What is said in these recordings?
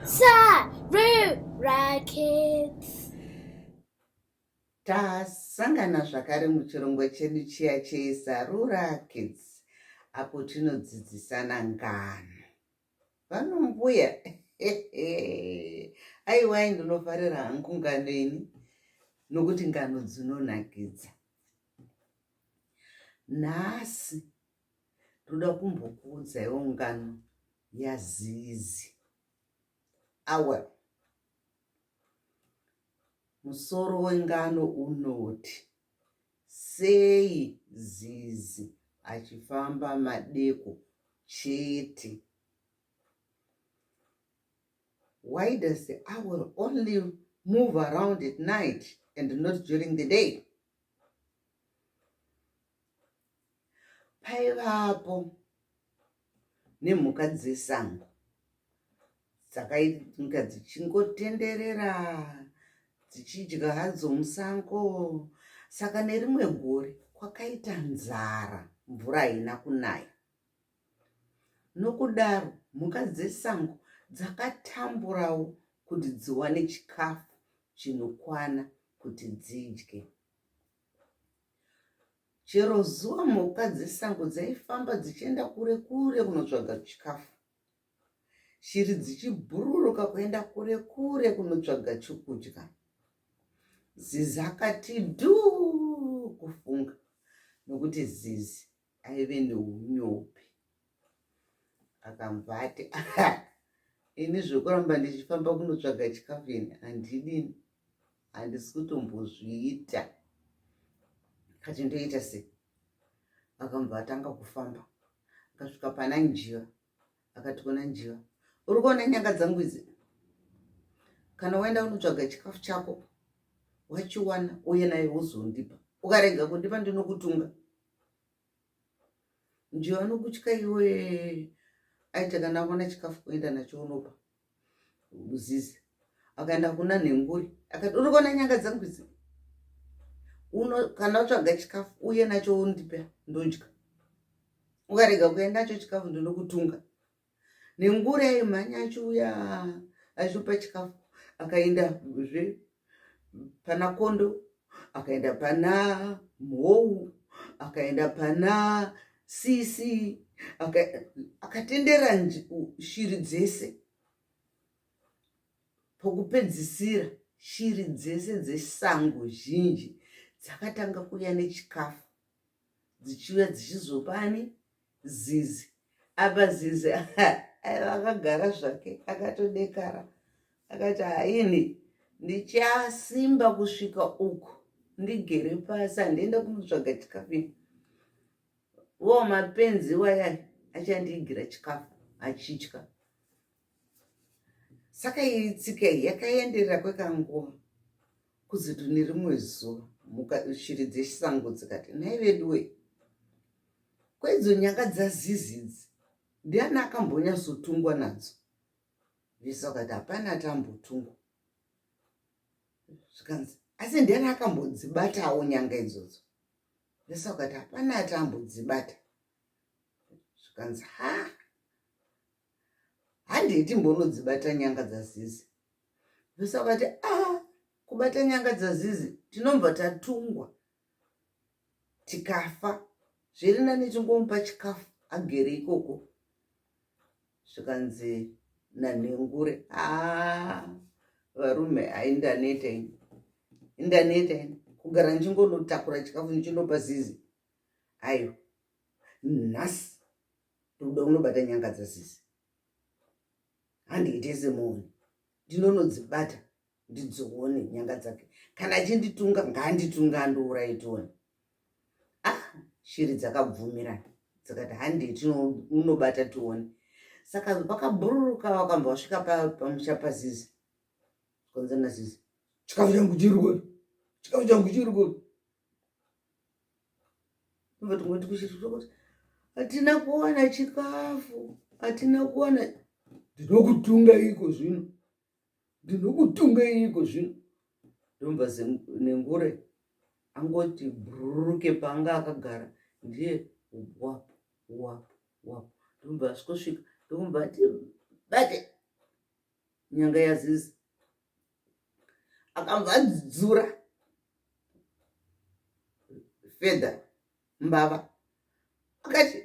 Sarura Kids. Tasangana zvakare muchirongwa chedu chiya cheSarura Kids apo tinodzidzisana ngano. Vanombuya aiwai ndinofarira hangu ngano ini nokuti ngano dzinonakidza. Nhasi ndoda kumbokuudzaiwo ngano yaZizi. Awa musoro wengano unoti sei Zizi achifamba madeko chete. Why does the owl only move around at night and not during the day? Paivapo nemhuka dzesango dzakainga dzichingotenderera dzichidya hadzo musango. Saka nerimwe gore kwakaita nzara, mvura haina kunaya. Nokudaro mhuka dzesango dzakatamburawo kuti dziwane chikafu chinokwana kuti dzidye. Chero zuva mhuka dzesango dzaifamba dzichienda kure kure kunotsvaga chikafu. Shiri dzichibhururuka kuenda kure kure kunotsvaga chokudya. Zizi akati dhuu kufunga nokuti Zizi aive neunyope. Akabva ati ini zvekuramba ndichifamba kunotsvaga chikafu ini handidini handisi kutombozviita kati ndoita sei akambva atanga kufamba akasvika pana njiva akati kuna njiva uri kuona nyanga dzangu idzi kana waenda unotsvaga chikafu chako wachiwana uye naye wozondipa ukarega kundipa ndinokutunga njiva anokutya iwe aita kana aona chikafu kuenda nacho unopa zizi akaenda kuna nhenguri akati uri kuona nyanga dzangu idzi uno kana utsvaga chikafu uye nacho undipe ndodya ukarega kuya nacho chikafu ndinokutunga nenguri aimhanya achiuya achipa chikafu akaenda zve pana kondo akaenda pana mhou akaenda pana sisi akatendera shiri dzese pokupedzisira shiri dzese dzesango zhinji dzakatanga kuuya nechikafu dzichiuya dzichizopani zizi apa zizi aiva akagara zvake akatodekara akati haini ndichasimba kusvika uku ndigere pasi handienda kunotsvaga chikafu ini wo mapenzi waya achandiigira chikafu achitya saka iyi tsika iyi yakaenderera kwekanguva kuzoti nerimwe zuva mhuka shiri dzechisango dzikati nhai veduwe kwaidzo nyanga dzazizi idzi ndiani akambonyatsotungwa nadzo vese vakati hapana ati ambotungwa zvikanzi asi ndiani akambodzibatawo nyanga idzodzo vese vakati hapana ati ambodzibata zvikanzi ha handei timbonodzibata nyanga dzazizi vese vakati a ah, kubata nyanga dzazizi tinobva tatungwa tikafa zviri nani tingomupa chikafu agere ikoko zvikanzi nanhengure haa varume haindaneta ini indaneta ini kugara ndichingonotakura chikafu ndichinopa zizi aiwa nhasi ndikuda kunobata nyanga dzazizi handiite semuoni ndinonodzibata ndidzione nyanga dzake kana achinditunga ngaanditunga andiuraye tione ah shiri dzakabvumirana dzakati handei unobata tione saka vakabhururuka vakambva vasvika pamusha pazizi konza nazizi chikafu changu chiri kupi chikafu changu chiri kupi ndobva tingoti kuchiri tokuti hatina kuwana chikafu hatina kuwana ndinokutunga iko zvino ndinokutunga iko zvino ndomva nengure angoti bhururuke paanga akagara ndiye wapu wapu wapu ndomva asvikosvika ndokumva ati bate. nyanga yaZizi. Akabva adzura fedha mbava, akati,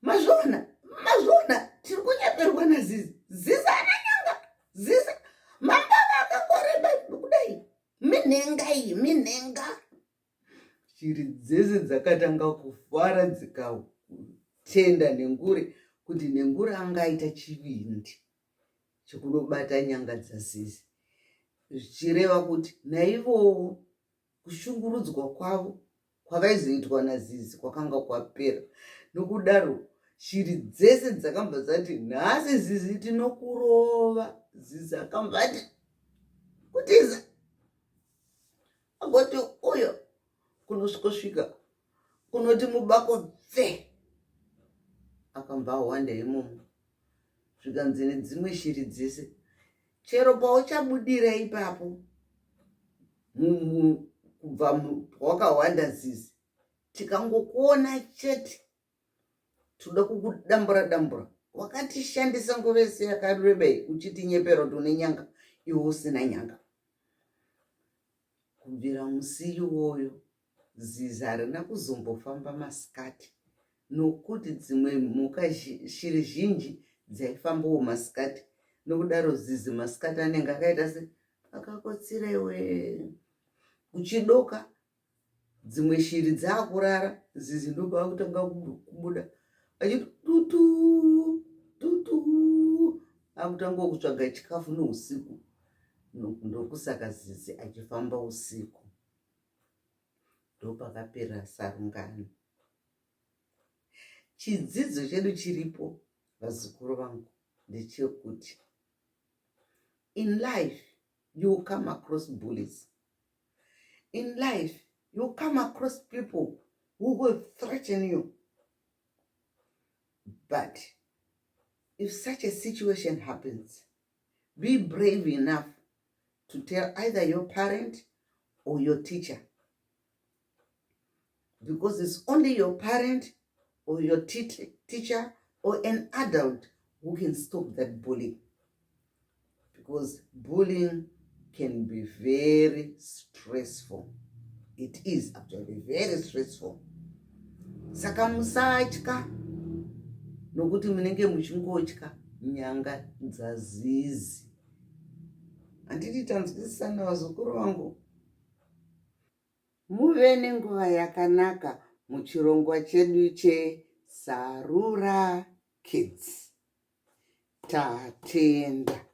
"Mazviona, mazviona, tiri kunyeperwa naZizi. Zizi ana nyanga. Zizi mambava akangoreba kudai, minhenga iyi, minhenga." Shiri dzese dzakatanga kufara, dzikatenda Nhengure kuti Nhengure anga aita chivindi chekunobata nyanga dzaZizi, zvichireva kuti naivowo kushungurudzwa kwavo kwavaizoitwa naZizi kwakanga kwapera. Nokudaro shiri dzese dzakabva dzati, "Nhasi Zizi tinokurova." Zizi akabva ati kutiza, agoti uyo kunosvikosvika kunoti mubako pfe, akabva awanda imomo. Zvikanzi nedzimwe shiri dzese, "Chero pauchabudira ipapo kubva pawakawanda Zizi, tikangokuona chete, toda kukudambura dambura. Wakatishandisa nguva yese yakareba uchitinyepera kuti une nyanga, iwe usina nyanga." Kubvira musi iwoyo Zizi harina kuzombofamba masikati, nokuti dzimwe mhuka, shiri zhinji dzaifambawo masikati. Nokudaro Zizi masikati anenge akaita se akakotsira iwe. Kuchidoka, dzimwe shiri dzaakurara, Zizi ndopakutanga kubuda achiti tutu tutu, akutanga kutsvaga chikafu neusiku. Ndokusaka Zizi achifamba usiku. Ndopakapera sarungano. Chidzidzo chedu chiripo, vazukuru vangu, ndechekuti in life you come across bullies. In life you come across people who will threaten you, but if such a situation happens, be brave enough to tell either your parent or your teacher, because it's only your parent or your teacher or an adult who can stop that bullying, because bullying can be very stressful. It is actually very stressful. Saka musatya nokuti munenge muchingotya nyanga dzaZizi. Handiti tanzwisisana, vazukuru vangu? Muve nenguva yakanaka muchirongwa chedu cheSarura Kids. Tatenda.